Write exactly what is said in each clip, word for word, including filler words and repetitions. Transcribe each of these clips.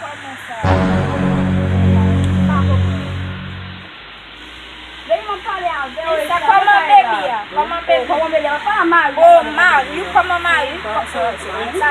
Kòman sa? M pa konprann. Baby, m ap pale avè w, e sa, kòman baby a? Kòman baby? Kòman baby a? Pa mari. Oh, mari, kòman mari? Sa, sa, sa. M pa,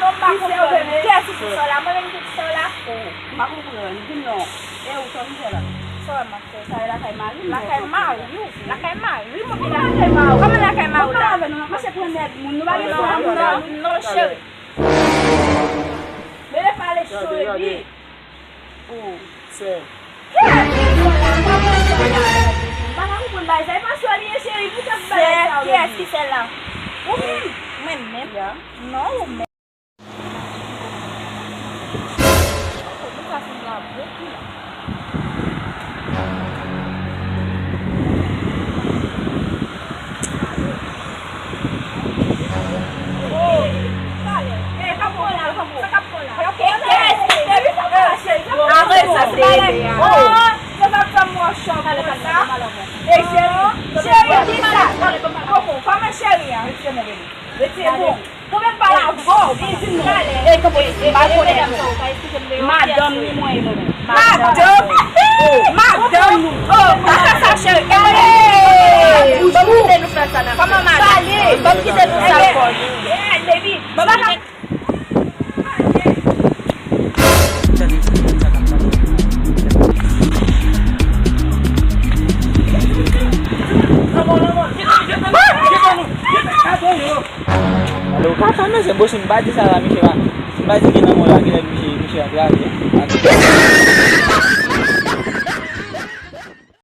non, m pa konprann. Kiyès ki sou la? Mwen menm ki sou la? M pa konprann. Di m non. E ou, sa w vin fè la? Sa w ap fè? Sa e lakay mari m? Lakay mari w? Lakay mari m oubyen lakay mari w? Kòman lakay mari w la? Mwen pa avè nou, mwen pase pran nèg moun. Nou pa gen pwoblèm la. Non, cheri. Bebe pale cho epi. Oh, sè. Kiyès ki sou la? Kòman sou la? M pa ka konprann bagay sa. E pa sou li ye, cheri. Poukisa pou bagay sa yo? Kiyès ki sè la? Ou menm? Mwen menm? Non, ou menm. Ou ka fin la bokou la. Cheri, di sa. Kòman cheri a? Retire bon. Kanpe m pale avè w, vin di m non. E kanpe, m pa konnen non. Madanm ni mwen ye mwen menm. Madanm? Madanm nou. Oh, nou fè sa, cheri. Gade. Ban m kite nou fè sa nan. Kòman madanm? Ban m kite nou sa. Hey, baby. Ban m Alo, papa, men se bò si m pa di sa la, misye pa. Si m pa di gen lanmò la, genlè misye, misye angrave.